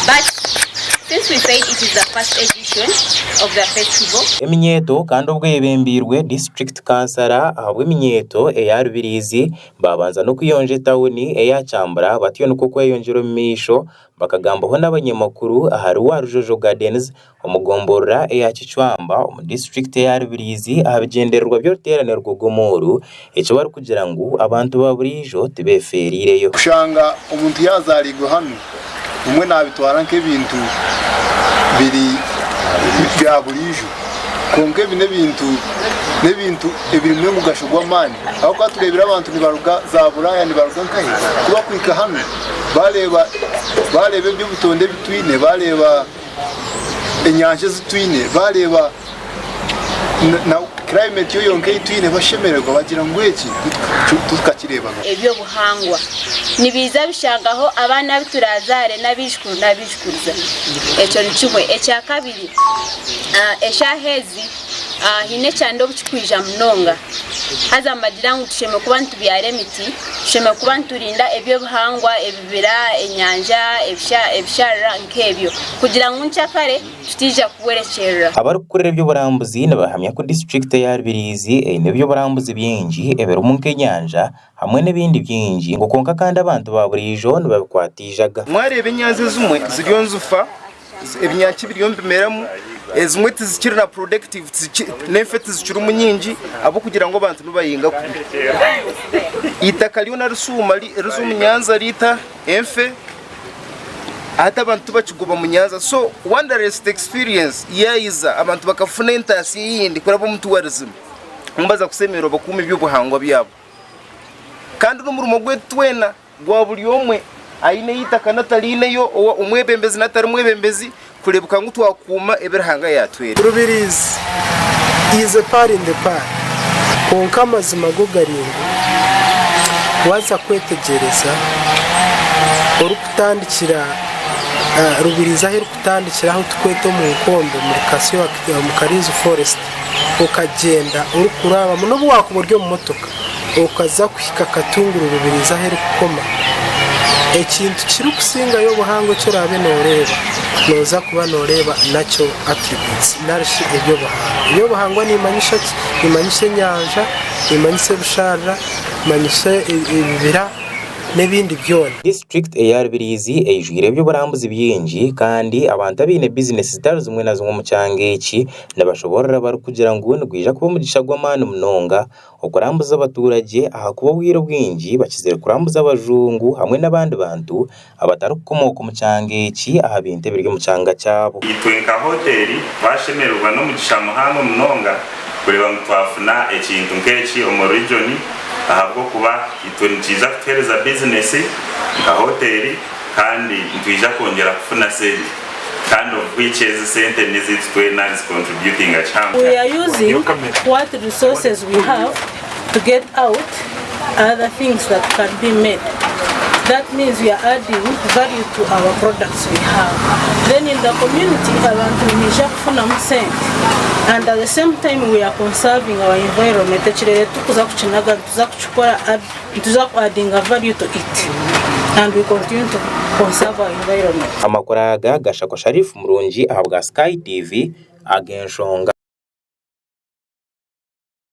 But since we said it is the first edition of the festival, Eminyeeto kandi obwo eyebembeirwe disiturikiti kansara ahabw'eminyeeto eya Rubirizi babanza n'okuyonja etawuni eya Kyambura batyo nikwo kweyongyera omu maisho bakagambaho n'abanyamakuru ahari Warujojo Gardens omu gomborora eya Kicwamba omu disiturikiti eya Rubirizi aha bigyendererwa by'oruteerane rw'ogomo oru eki barikugira ngu abantu ba buriijo tibeefeereireyo. Kushanga omuntu yaazaariirwe hanu, obumwe naabitwara nk'ebintu biri bya buriijo. Kwonka ebi n'ebintu n'ebintu ebirimu omugasho gw'amaani ahabw'okuba tureebire abantu nibaruga za Buraaya nibaruga nkahi ku bakuhika hanu bareeba bareeba eby'obutonde ebi twine bareeba enyanja ezi twine bareeba na climate yo yonka ei twine bashemererwa bagira ngu eki titukakireebaga. Eby'obuhangwa nibiija bishangaho abaana abu turaazaare n'abaijukuru n'abaijukuruza. Ekyo ni kimwe. Ekyakabiri, eshaaha ezi haine ekyanda obu kirikwija munonga haza nibagira ngu tushemereire kuba nitubyara emiti, tushemereire kuba niturinda eby'obuhangwa, ebibira, enyanja, ebisharara nk'ebyo kugira ngu nkyakare tutaija kuhwerekyerera. Abarikukurira eby'oburambuzi nibahamya ku disiturikiti eya Rubirizi eine eby'oburambuzi bingi ebirimu nk'enyanja hamwe n'ebindi bingi ngu kwonka kandi abantu ba buriijo nibabikwata eijaga. Mwareeba enyanja ezimwe ziriyo nizifa, ebinyaatsi biriyo nibimeramu, ezimwe tizikiri na productive, n'enfe tizikirimu nyingi ahabw'okugira ngu abantu nibahinga kubi. Eitaka ryona risuuma riza omu nyanja riita enfe. Hati abantu tibakigoba mu nyanja so wanderest experience yaiza abantu bakafuna entasya eyindi kuraba omu tourism baza kusemererwa bakuume eby'obuhangwa byabo. Kandi n'omurimo gwaitu twena gwa buri omwe aine eitaka n'atariineyo, omwebembezi n'atari mwebembezi kureebeka ngu twakuuma ebi Ruhanga yaatwire. Rubirizi is a pearl in the pan kwonka amazima go gari ngu waaza kwetegyereza orikutandikira Rubirizi ahu erikutandikira ahu turikweta omu nkombe omuri Kasyo omu Karinzi forest okagyenda orikurabamu n'obu waakuba ori omu motoka okaza kuhika Katunguru Rubirizi ahu erikukoma, ekintu kirikusingayo obuhango eki oraabe nooreeba, nooza kuba nooreeba natural attributes nari shi eby'obuhangwa. Eby'obuhangwa niimanyisa ki? Niimanyisa enyanja, niimanyisa ebisharara, niimanyisa ebibira n'ebindi byona. Disiturikiti eya Rubirizi eijwire eby'oburambuzi bingi kandi abantu abaine bizinesi zitari zimwe na zimwe omu kyanga eki nibashoborora barikugira ngu nigwija kuba omugisha gw'amaani munonga Okurambuza abaturagye ahakuba obwire obwingi bakizire kurambuza abajungu hamwe n'abandi bantu abatarikukomooka omu kyanga eki aha bintu ebiri omu kyanga kyabo. Itwe nka hoteeri twashemererwa n'omugisha muhango munonga kureeba ngu twafuna ekintu nk'eki omu region ahabw'okuba itwe nikiija kutuheereza bizinesi nka hoteeri kandi nitwija kwongyera kufuna sente. Kandi of which ezi sente n'ezaitu twena nizi contributinga kihango. We are using what resources we have to get out other things that can be made. That means we are adding value to our products we have. Then in the community abantu nibaija kufunamu sente and at the same time we are conserving our environment. Ekirere titukuza kukinaga nituza kukikora Nituza ku addinga value to it and we continue to conserve our environment. Amakuru aga gashakwa Sharif Murungi ahabwa Sky TV ag'enshonga.